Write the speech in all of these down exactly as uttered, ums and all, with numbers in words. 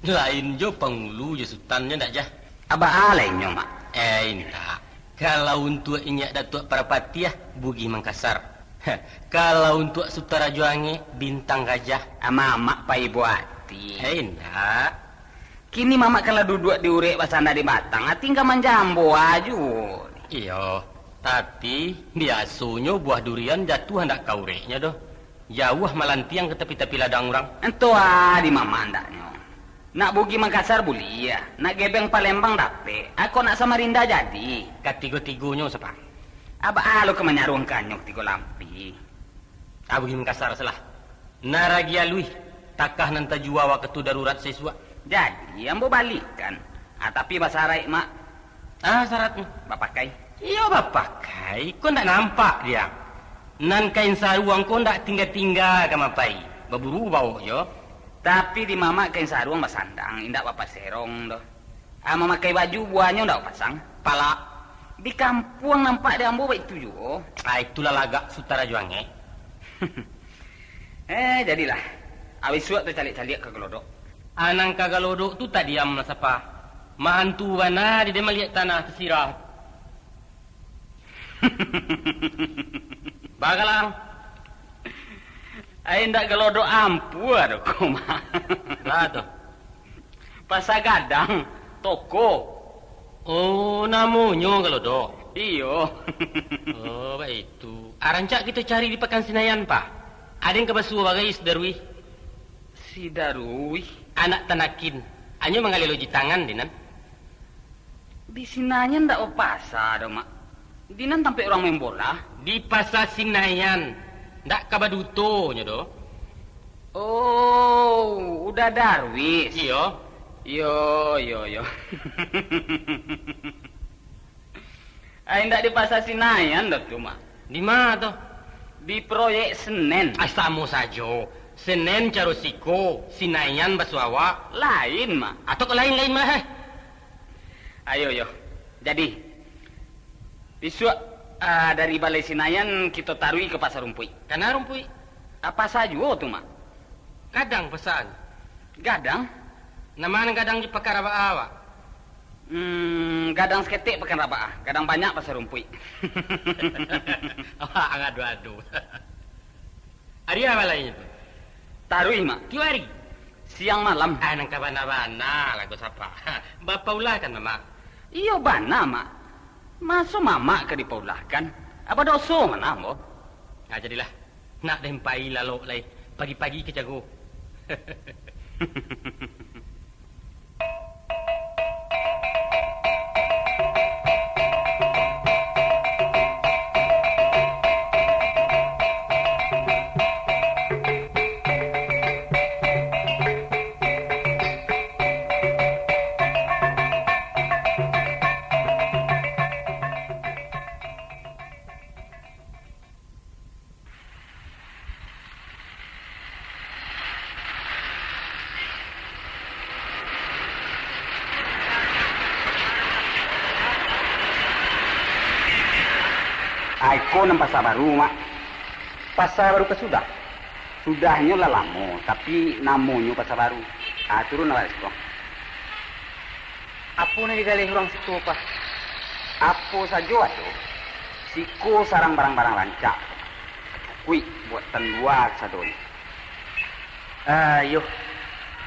Lain jo pangulu jo sutannyo ndak, Jah? Abaa lainnyo, Mak? Eh, indak. Kalau untuak inyak Datuak Parapatiah, Bugih Mangkasar. Kalau untuak Sutarajo Angek, Bintang Gajah. Amak-amak pai buati. Eh, indak. Kini mamak kalau duduak di urek basanda di batang, tingga manjambo aju. Iyo, tapi biasonyo buah durian jatuah ndak ka ureknyo doh. Jauah malantiang ka tapi-tapi ladang urang. Ento ah di mamak andaknyo. Nak Bugih Mangkasar buliah, nak gebeng Palembang dapek, ako nak Samarinda jadi. Katigo-tigonyo sapa? Abaa lo ka manyaruangkannyo katigo lampih. Ah, Bugih Mangkasar salah. Naragialuih, takah nan tajua wakatu darurat saisuak. Jadi, ambo balikkan. Ah, tapi basaraik, Mak. Ah, saratnyo? Bapakai. Iyo, bapakai. Ko ndak nampak dia. Nan kain saruang ko ndak tingga-tingga ka mapai. Baburu bawok jo. Tapi di mamak kain saruang basandang, indak bapaserong doh. Ah, mamakai baju buahnyo ndak bapasang. Palak. Di kampuang nampak di ambo baitu juo. Ah, itulah lagak Sutarajo Angek. Eh, jadilah. Abih suak tu caliak-caliak ka galodok. Anang ka galodok tu tadiam lah sapa. Mahantu bana di dia maliek tanah tasirah. Bagalang. Ai, indak galodok ampua doh ko, Mak. Baa tu? Pasa Gadang, toko. Oh, namonyo galodok? Iyo. Oh, baitu. Ah, rancak kito cari di Pakan Sinayan, Pak. Ado nan ka basuo bagai si Darwis. Si Darwis? Anak Tanakin. Anyo manggaleh loji tangan di nan. Di Sinayan ndak bapasa doh, Mak. Di nan tampek urang main bola. Di Pasa Sinayan. Ndak ka baduto nyo doh. Oh, Uda Darwis. Iyo. Iyo, iyo, iyo. Ai, ndak di Pasa Sinayan doh tu, Mak. Di ma tu? Di proyek Senen. Ah, samo sajo. Senen caro siko, Sinayan baso awak. Lain, Mak. Atau kok lain-lain mah, eh? Ayo, yo. Jadi, bisuak, ah, dari Balai Sinayan kito taruih ka Pasa Rumpuik. Kana Rumpuik? Apa sajo tu, Mak? Gadang pasaan. Gadang? Nama nan gadang di Pakan Rabak awak? Hmm, gadang saketek Pakan Rabak ah. Gadang banyak Pasa Rumpuik. Awak adu-adu. Ari apo lain tu? Taruih, Mak. Tiok ari? Siang malam. Ah, nan ka bana-bana lah ko sapa. Bapaulahkan, Mak. Iyo, bana, Mak. Maso Mamak ka dipaulahkan? Apo doso mano ambo? Ah, jadilah. Nak den pai lalok lai. Pagi-pagi ka jago. Ai, ko nan pasa baru, Mak. Pasa baru ka sudah? Sudahnyo lah lamo, tapi namonyo pasa baru. Ah, turun awak siko. Apo nan digaleh urang siko, Pak? Apo sajo ado. Siko sarang barang-barang rancak. Kacukuik buatan lua sadonyo. Ayo,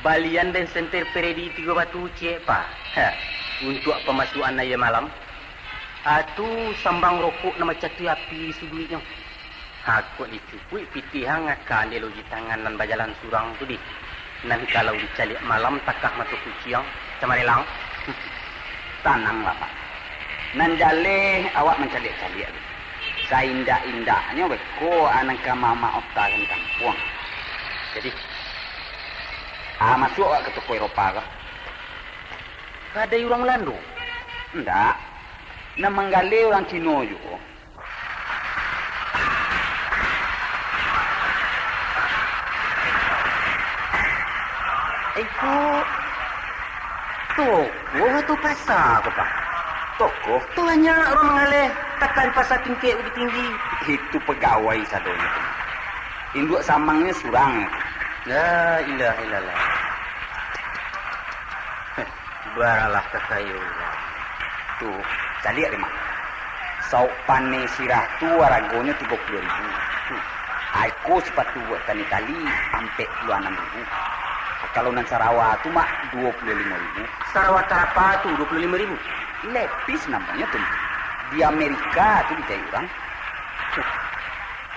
balian den senter peredi tigo batu ciek, Pak. Ha, untuak pamasuakan aia malam. Atu sambang rokok nan macatui api di suduiknyo. Ha, kok dicukuik pitih ang akan di loji tangan nan bajalan surang tu dih. Nan kalau dicaliak malam takah mato kuciang, camarelang. Tananglah, Pak. Nan jaleh awak mancaliak-caliak tu. Saindak-indaknyo beko anang ka mamak ota di kampuang. Jadi, ah, masuak awak ka toko Eropa kah? Kadai urang Walando? Indak. Nan manggaleh urang Cino juo. Eh, ko toko atau pasa ko, Pak? Toko. Tu banyak urang manggaleh, takah di pasa tingkek bukik tinggi. Itu pagawai sadonyo tu. Induak samangnyo surang. La ilaha illallah. Baralah kakayo urang. Tu, caliak deh, Mak. Sauak paneh sirah tu aragonyo tigo puluah ribu. Hmm. Aiko sipatu buatan Itali, ampek puluah anam ribu. Kalau nan sarawa tu, Mak, duo puluah limo ribu. Sarawa tarapa tu, duo puluah limo ribu? Levis namonyo tu, Mak. Di Amerika tu dicari urang.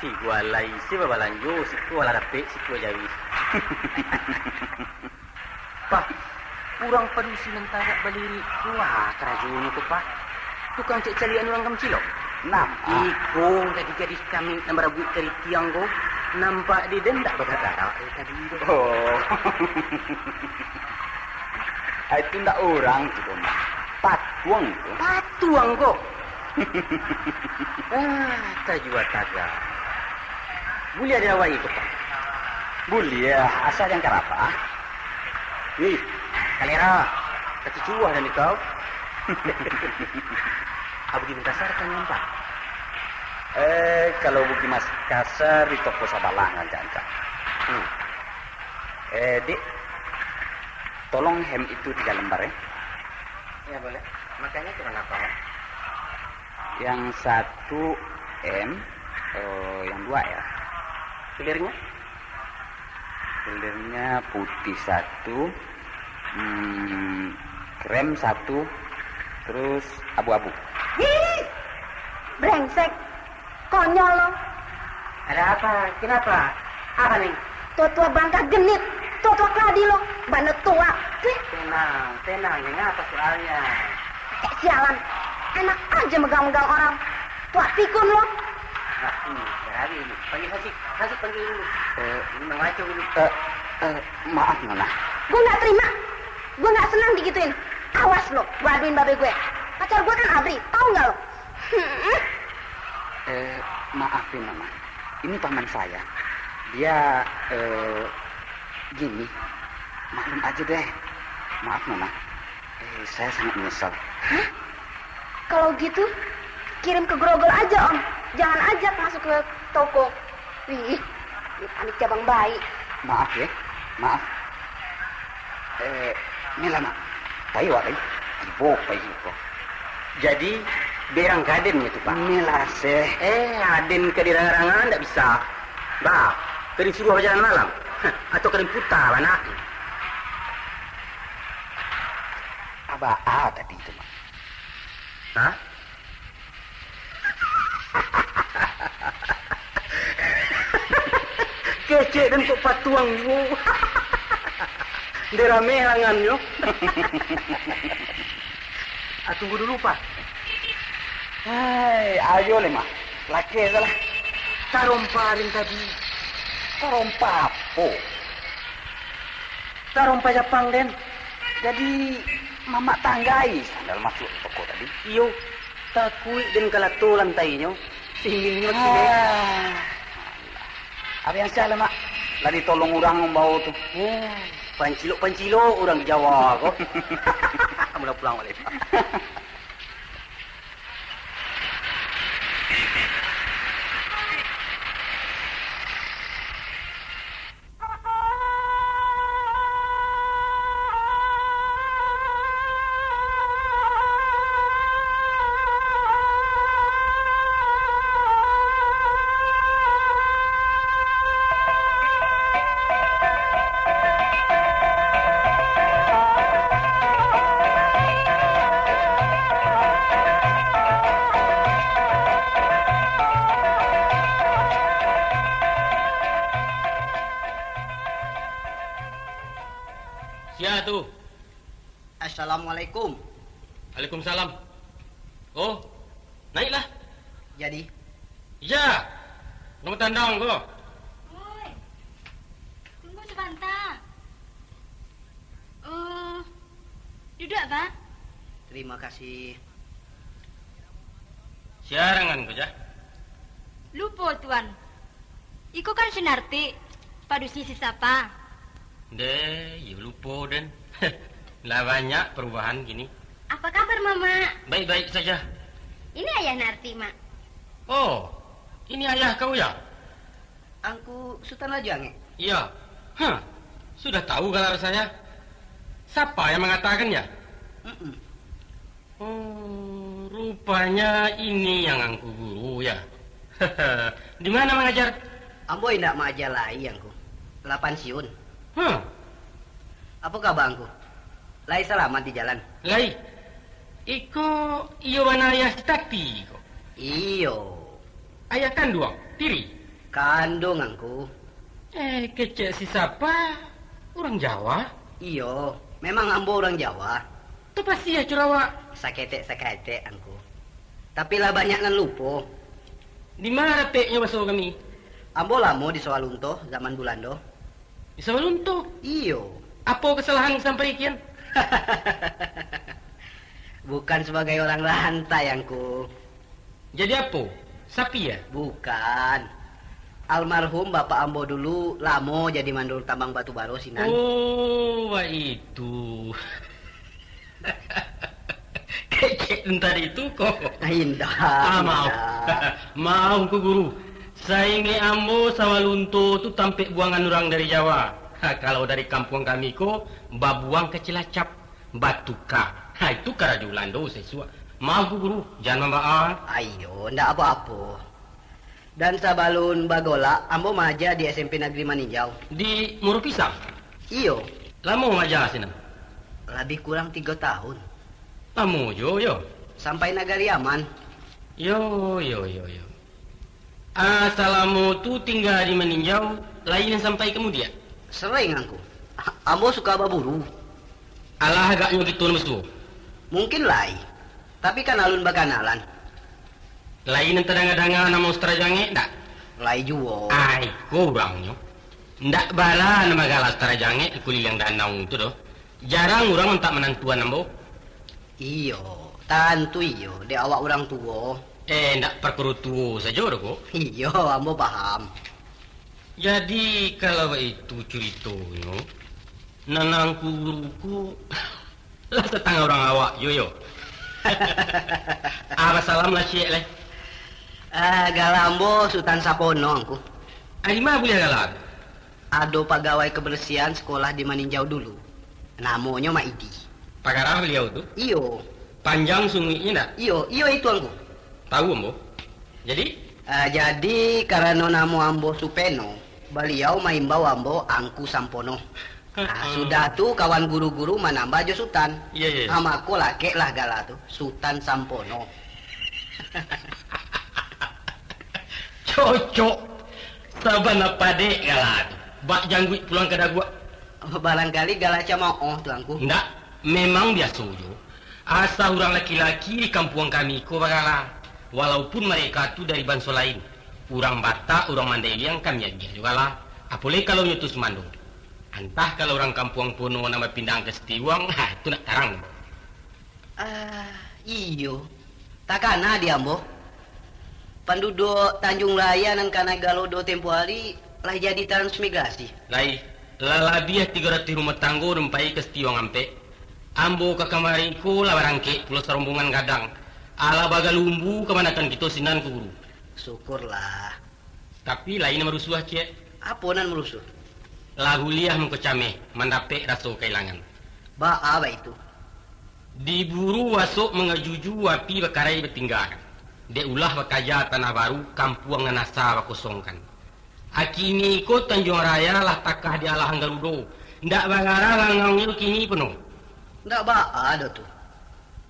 Tigo alai isi babalanjo, siko alah dapek, siko jari. Pah, urang padusi nan tagak balirik tu, ah, karajonyo ko, Pah. Tukang cek caliakan urang ka mancilok. Nampak. Iko gadih-gadih kamik nan barabuik karitiang ko, nampak di den ndak bagarak-garak dari tadi tu. Oh. Ai, itu ndak urang tu, Mak. Patuang tu. Patuang ko? Ah, tajua tagak. Buliah diawai ko, Pah? Buliah, asa jan karapah. Wih, kalera, kacucuah dan ikau. Ah, Bugih Makassar kan nampak? Eh, kalau Bugih Makassar di toko sabalah rancak-rancak. Hmm. Eh, Dik, tolong hem itu tiga lembar, ya. Ya, boleh. Makanya itu kenapa, Mak? Yang satu M, eh, yang dua L. Kulirnya? Kulirnya putih satu, hmm, krem satu, terus abu-abu. Ih, brengsek. Konyol lo. Ada apa? Kenapa? Apa, Neng? Tua-tua bangka genit, tua-tua keladi lo, bana tua. Ih. Tenang, tenang, Neng, apa soalnya? Kayak sialan, enak aja megang-megang orang. Tua pikun lo. Nah, ini, terakhir ini. Panggil Hasik, Hasik panggil dulu. Eh, ini mengacau ini. Eh, eh, maaf, Nona. Gue nggak terima, gue nggak senang digituin. Awas lo, gue aduin babe gue. Pacar gue kan Abri, tahu nggak lo? Hmm. Eh, maaf ya, Nona. Ini paman saya. Dia, eh, gini. Maklum aja deh. Maaf, Nona. Eh, saya sangat menyesal. Hah? Kalau gitu, kirim ke Grogol aja, Om. Jangan ajak masuk ke toko. Wih, anak cabang baik. Maaf ya, maaf. Eh, Mela, Mak. Pai awak, pai. Ibo, pai ibo. Jadi, berang ka aden itu, Pak? Mela, seh. Eh, aden ka diranga-ranga ndak bisa. Bah, ka disuruah bajalan malam. Hah, atau ka diputa banak. Abah, ah, tadi itu, Mak. Hah? Kecek den kok patuang juo. Nde rameh langannyo. Ah, tunggu dulu, Pak. Hai, ayo leh, Mak. Lakeh salah. Tarompa den tadi. Tarompa apo? Tarompa Japang den. Jadi, Mamak tanggai sandal masuak toko tadi? Iyo, takuik den kalato lantainyo, siminnyo cinek. Ah, alah. Apo nan salah, Mak? Lah ditolong urang mambawo tu. Eh, pancilok-pancilok urang di Jawa ko. Amulah pulang baliak. Sia tu? Assalamualaikum. Waalaikumsalam. Oh, naiklah. Jadi? Ya, nunggu tandang ko. Oi, tunggu sabanta. Oh, duduak, Pak. Tarimo kasih. Sia ngaran ko, Jah? Lupo, Tuan. Iko kan si Narti, padusi si Sapa. Ndeh, iyo lupo den. Lah banyak parubahan kini. Apa kabar, Mamak? Baik-baik saja. Ini Ayah Narti, Mak. Oh, ini ayah kau, ya? Angku Sutan Rajo, Angek? Iya. Hah, sudah tahu kalar saya. Siapa yang mengatakannya? Mm-mm. Oh, rupanya ini yang Angku Guru, ya? Di mana mangajar? Ambo indak maaja lai, Angku. Lah pansiun. Huh. Apo kaba Angku? Lai salamat di jalan? Lai. Iko iyo bana ayah si Tati ko? Iyo. Ayah kanduang, tiri? Kanduang, Angku. Eh, kecek si Sapa, urang Jawa? Iyo, memang ambo urang Jawa. Tu pasti ya curawak. Saketek-saketek, Angku. Tapi lah banyak nan lupo. Di ma dapeknyo baso kami? Ambo lamo di Sawalunto, zaman Bulando. Di Sawalunto? Iyo. Apo kasalahan sampai kian? Bukan sabagai urang rantai, Angku. Jadi apo? Sapi, ya? Bukan. Almarhum bapak ambo dulu lamo jadi mandul tambang batu baro sinan. Oh, baitu. Kecek tadi tu ko. Ah, indak, ah, maaf. Indak. Maaf, Angku Guru. Saingek ambo, Sawalunto tu tampek buangan urang dari Jawa. Ha, kalau dari kampuang kami ko, babuang ka Cilacap, batuka. Ha, itu karajo Ulando sasuak. Maaf, Angku Guru, jan mambaa. Aiyo, ndak apo-apo. Dan sabalun bagolak, ambo maaja di S M P Nagri Maninjau. Di Muaro Pisang? Iyo. Lamo maaja sinan? Labiah kurang tigo tahun. Lamo jo, yo. Sampai Nagari Aman. Yo, yo, yo, yo. Ah, salamo tu tingga di Maninjau, lai nan sampai ka Mudiak? Sering, Angku. Ambo suka baburu. Alah agaknyo kito nan basuo? Mungkin lai. Tapi kan alun bakanalan. Lai nan tadanga-danga namo Sutan Rajo Angek, ndak? Lai juo. Ai, ko urangnyo. Ndak bala nan bagala Sutan Rajo Angek di kuliliang danau tu doh. Jarang urang mintak manantuan ambo. Iyo, tantu iyo, dek awak urang tuo. Eh, ndak parkaro tuo sajo doh, ko. Iyo, ambo paham. Jadi, kalau baitu curitonyo, nan Angku Guru ko lah satangah urang awak juo, yo. Ah, basalam lah ciek lai. Ah, gala ambo Sutan Sapono, Angku. Ari ma buliah gala tu? Ado pagawai kabarasiahan sakolah di Maninjau dulu. Namonyo Mak Idi. Pagarah baliau tu? Iyo. Panjang sunguiknyo ndak? Iyo, iyo itu, Angku. Tahu ambo. Jadi? Ah, jadi, karano namo ambo Supeno, baliau maimbau ambo Angku Sampono. Ah, sudah tu, kawan guru-guru manambah jo Sutan. Iya, iya. Ah, mako lakeklah gala tu, Sutan Sampono. Cocok. Sabana padek gala tu. Bak jangguik pulang ka daguak. Barangkali gala camaoh tu, Angku. Ndak, memang biaso jo. Asa urang laki-laki di kampuang kami ko bagala. Walaupun mareka tu dari banso lain. Urang Batak, urang Mandailing, kami agiah jo gala. Apo lai kalau nyo tu sumando. Antah kalau urang kampuang Pono nan bapindahan ka Sitiwang, ha, tu nak tarang. Ah, iyo. Takana di ambo. Panduduak Tanjung Raya nan kanai galodo tempo ari, lah jadi transmigrasi. Lai, lah labiah tigo ratuih rumah tanggo rumpai ka Sitiwang Ampek. Ambo ka kamari ko lah barangkek pulo sarombongan gadang. Alah bagalumbu kamanakan kito sinan ko, Guru. Syukurlah. Tapi lain nan marusuah, ciek. Apo nan marusuah? Lah buliah mangko cameh, mandapek raso kailangan. Baa baitu? Diburu asok mangajuju, api bakarai batinggakan. Dek ulah bakaja tanah baru, kampuang nan asa bakosongkan. Akini ko Tanjuang Raya lah takah di alahan garudo. Ndak bagarah langaunyo kini puno. Ndak baa doh tu.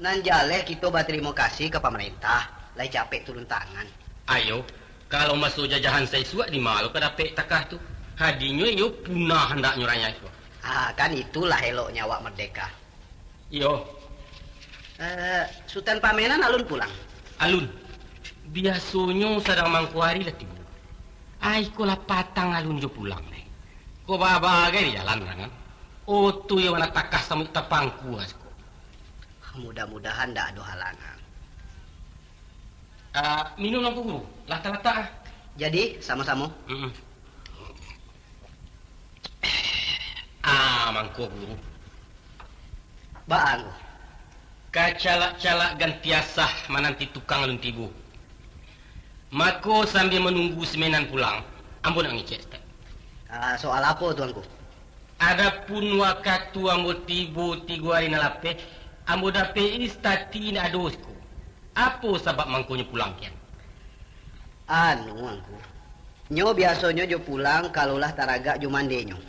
Nan jaleh kito batarimo kasih ka pamarentah, lai capek turun tangan. Ayo, kalau maso jajahan saisuak di ma lo ka dapek takah tu? Hadinyo iyo punah andaknyo rancak ko. Ah, kan itulah eloknyo awak merdeka. Iyo. Eh, Sutan Pamenan alun pulang? Alun. Biasonyo sadang mangko ari lah tibo. Ai ko lah patang alun jo pulang lai. Ko babagai di jalan urang kan. Oto iyo bana takah samuik tapangkua siko. Mudah-mudahan ndak ado halangan. Ah, minum lah, Guru. Lah talatak ah. Jadi, samo-samo. Mm-mm. Ah, mangko, Guru. Baa, Guru? Kacalak-calak ganti asah mananti tukang alun tibo. Mako, sambia manunggu si Menan pulang, ambo nak mangecek saketek. Ah, soal apo tu, Angku? Adapun wakatu ambo tibo tigo ari nan lapeh, Ambo dapek-i satati indak ado siko. Apo sabab mangkonyo pulang kian? Anu, Angku. Nyo biasonyo jo pulang kalau lah taragak jo mandenyo.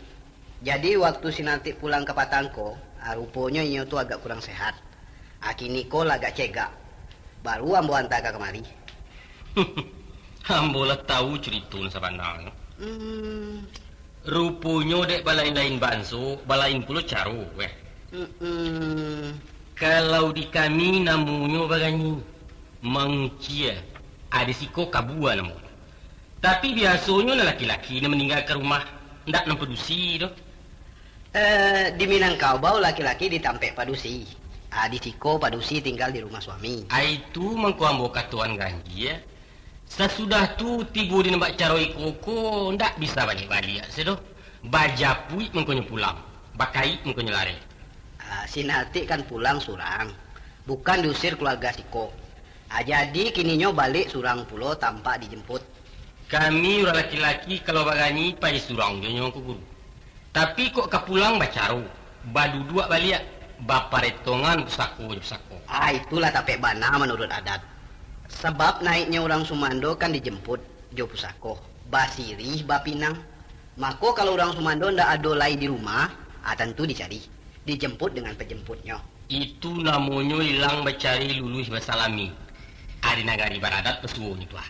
Jadi, waktu si Natik pulang ka patang ko, ah, ruponyo inyo tu agak kurang sehat. Ah, kiniko lah agak cegak. Baru ambo anta ka kamari. Ambo lah tahu curito nan sabananyo. Hmm. Ruponyo dek balain-lain banso, balain pulo caro, weh. Mm-mm. Kalau di kami namonyo baganyi, mangucia, ah, di siko kabua namonyo. Tapi biasonyo nan laki-laki nan maninggakan rumah, ndak nan padusi doh. Eh, di Minangkabau laki-laki di tampek padusi. Ah, di siko padusi tinggal di rumah suami. Ah, itu mangko ambo katoan ganjia. Sasudah tu, tibo di nambak caro iko ko, ndak bisa baliak-baliak se doh. Bajapuik mangkonyo pulang, bakaik mangkonyo lareh. Ah, si Natik kan pulang surang, bukan diusir kaluarga siko. Ah, jadi kininyo baliak surang pulo tanpa dijemput. Kami urang laki-laki kalau baganyi pai surang jo nyo ko, Guru. Tapi kok ka pulang bacaro, baduduak baliak, baparetongan pusako jo pusako. Ah, itulah tapek bana manuruik adat. Sabab naiknyo urang sumando kan dijemput jo pusako, basirih bapinang. Mako, kalau urang sumando ndak ado lai di rumah, ah, tantu dicari, dijemput dengan pajemputnyo. Itu namonyo ilang bacari luluih basalami. Ari nagari baradat basuonyo tu, ah.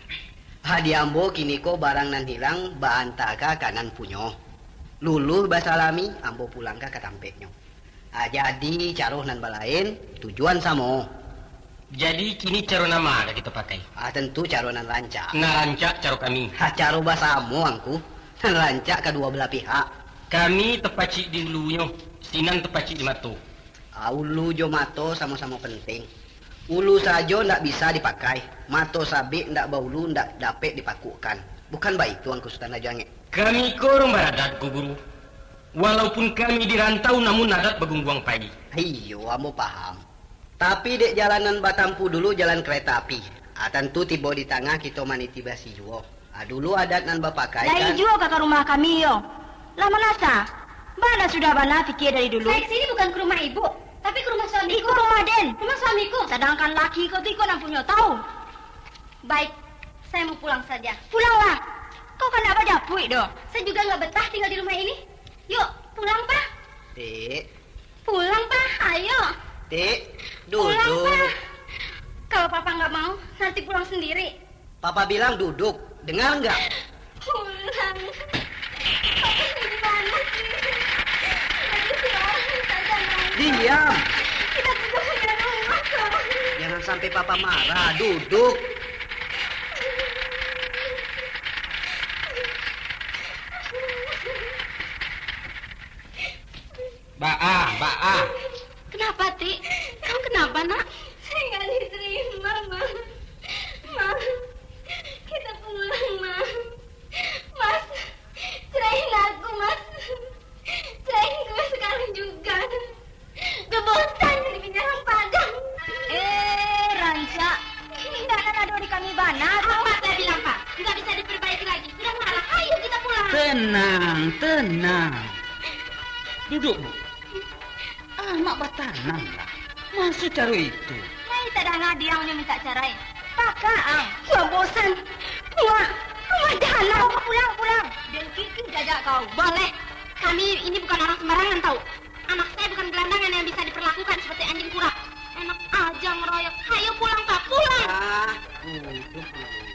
Ah, di ambo kiniko barang nan ilang baanta ka nan punyo. Luluih basalami, ambo pulang ka, ka tampeknyo. Ah, jadi caro nan balain, tujuan samo. Jadi kini caro nan ma ka kito pakai? Ah, tantu caro nan rancak. Nan rancak caro kami. Ah, caro basamo, Angku. Nan rancak kaduo balah pihak. Kami tapacik di ulunyo, sinan tapacik di mato. Ah, ulu jo mato samo-samo penting. Ulu sajo ndak bisa dipakai, mato sabik ndak baulu ndak dapek dipakukkan. Bukan baitu, Angku Sutan Rajo Angek? Kami ko urang baradat ko, Guru. Walaupun kami di rantau, namun adat bagungguang pai. Iyo, ambo paham. Tapi dek jalan nan batampuah dulu jalan kareta api. Ah, tantu tibo di tangah kito maniti basi juo. Ah, dulu adat nan bapakai. Lai kan juo ka, ka rumah kami yo. Lah manasa? Bana sudah bana pikia dari dulu. Saya ke sini bukan ke rumah ibu, tapi ke rumah suamiku. Iko rumah den. Rumah suamiku. Sadangkan laki ko tu iko nan punyo, tahu? Baik, saya mau pulang saja. Pulanglah. Kau kan ndak bajapuik doh. Saya juga nggak betah tinggal di rumah ini. Yuk, pulang, Pak. Tik. Pulang, Pak. Ayo. Tik, pulang, duduk. Pak. Kalau Papa nggak mau, nanti pulang sendiri. Papa bilang duduk, dengar nggak? Pulang. Papa di mana sih? Lagi si orang saja nangis. Diam. Kita tunggu di rumah, Kak. Jangan sampai Papa marah, duduk. Baa, baa. Kenapa, Tik? Kamu kenapa, Nak? Saya nggak diterima, Ma. Ma, kita pulang, Ma. Mas, ceraiin aku, Mas. Ceraiin gue sekarang juga. Gue bosan jadi penyalang Padang. Eh, rancak. Indak nan ado di kami bana tu. Apa saya bilang, Pak? Nggak bisa diperbaiki lagi. Sudah marah. Ayo kita pulang. Tenang, tenang. Duduk, Bu. Amak batananglah. Mukasuik caro itu. Lai tadanga Diang nyo minta carai. Pakak, ang. Gua bosan. Muak. Rumah dalam. Kau pulang, pulang. Den kikih jajak kau. Boleh. Kami ini bukan orang sembarangan, tahu. Anak saya bukan gelandangan yang bisa diperlakukan seperti anjing kurap. Enak aja ngeroyok. Ayo pulang, Pak, pulang. Ah, duduk dulu.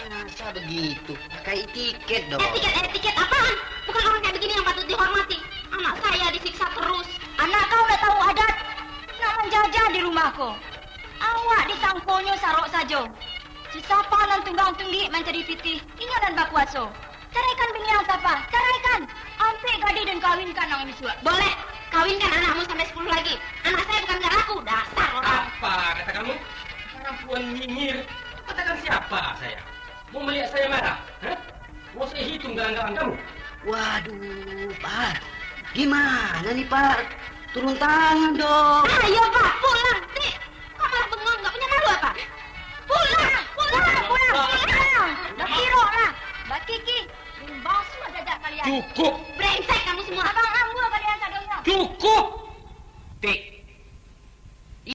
Masa begitu? Pakai etiket dong. Etiket, etiket apaan? Bukan orang kayak begini yang patut dihormati. Anak saya disiksa terus. Anak kau ndak tahu adat. Nak manjajah di rumah ko. Awak disangkonyo sarok sajo. Si Sapa nan tunggang-tunggik mancari pitih, inyo nan bakuaso. Caraikan bini ang, Sapa, caraikan! Ampek gadih den kawinkan ang bisuak. Boleh, kawinkan anakmu sampai sepuluh lagi. Anak saya bukan nggak laku, dasar orang. Apa kata kamu? Perempuan nyinyir. Katakan siapa saya? Mau melihat saya marah? Hah? Mau saya hitung galang-galang kamu? Waduh, Pak. Gimana nih, Pak? Turun tangan dong. Ayo, Pak, pulang, Tik. Kau malah bengong, nggak punya malu apa? Pulang, pulang, pulang, pulang. Bakirok lah, bakiki. Limbah sudah jajak kalian. Cukup. Brengsek kamu semua. Abang ambo kalian sadonyo. Cukup. Tik,